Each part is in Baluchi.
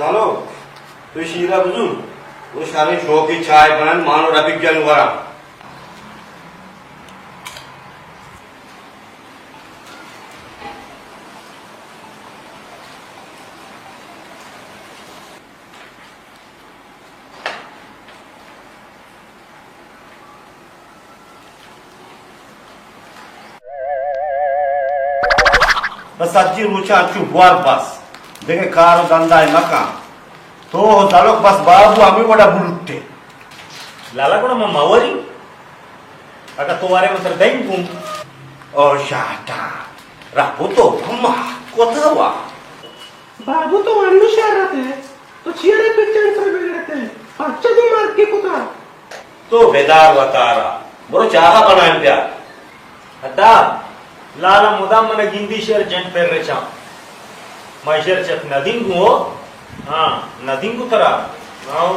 ہلو، تو شیرا بزور، وہ شارے شوقی چائے بنان مانو ربی جنگ ورا۔ بس سجی روچاں چو بور بس، دگہ کار و دندائے مکن۔ تو و زلک بس بابو ہمے وڑا بلوٹے۔ لالا گڑا من موری، اگا تو وارے من تر دیں گوں۔ او شاٹا، ربو تو ما کوتا وا۔ بابو تو انو شہر رہتے، تو چیئرے پچن سر بگڑتے، پچا دو مار کے کوتا۔ تو بیدار وتارا، برو چاہا بنائیں بیا۔ ادا، لالا مدام من گندی شعر جنٹ پر رچاں۔ ما شعر چت ندین گو، ہاں، ندین گو ترا۔ ہاں۔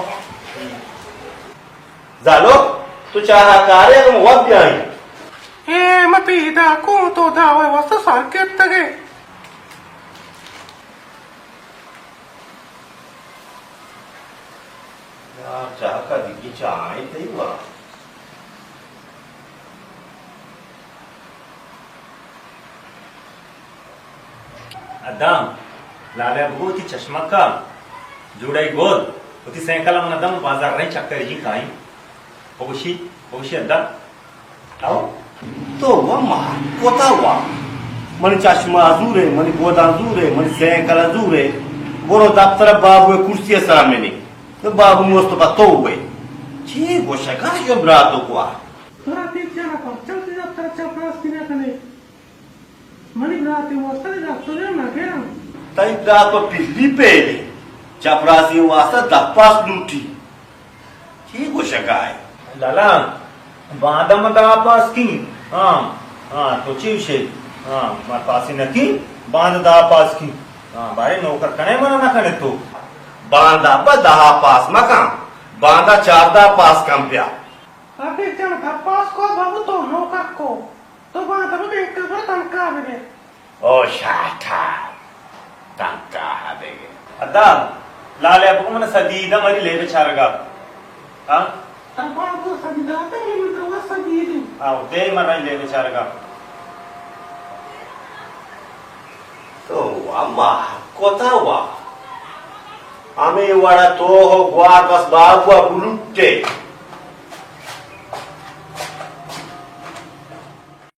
زالو، تو چاہا کارے ہم وقت بیائیں۔ اے متی دا کو تو دا واسطہ سر کے تگے۔ یار، چاہ کا دگی چاہ آئی تئی وا۔ ادام، لالے بگو تی چشمکا، جوڑائی گود، وتی سینکل من دم بازار رہی چکر جی کائیں۔ بگوشی، بگوشی ادا۔ او، تو و ما کوتا وا۔ منی چشمہ زورے، منی گوداں زورے، منی سینکل زورے۔ برو دفتر بابو کرسی سرا منی۔ تو بابو مصطفی تو وے۔ چی گوشگا شو براتو گوا؟ ترا تیجانا پرچا وتی دفتر چپراسی نہ کنے؟ منی براتے واسطہ دے دفتر نہ گراں۔ تئی برات پہ پلی پیلے۔ چپراسی واسطہ دہ پاس لوٹی۔ چی گوشگا ئے؟ لالا، باندا من دہ پاس کی۔ ہاں، ہاں، تو چی گوشے؟ ہاں، من پاسی نہ کی، باندا دہ پاس کی۔ ہاں، بارے نوکر کنے من نہ کنے تو۔ باندا پہ دہ پاس مکن، باندا چاردہ پاس کن بیا۔ ابے جان، دہ پاس کو بابو تو نوکر کو۔ تو باندا بہ بینک پر تنخواہ بگر۔ او شاٹا، تنخواہ بگر۔ ادا، لالے ابو من سدی دا مری لے بیچارگا۔ ہاں؟ تنخواہ کو سدی دا تے من تو سدی دی۔ آو، دے مرائی لے بیچارگا۔ تو وا ما کوتا وا۔ ہمے وڑا تو ہو گوار بس بابو بلوٹے۔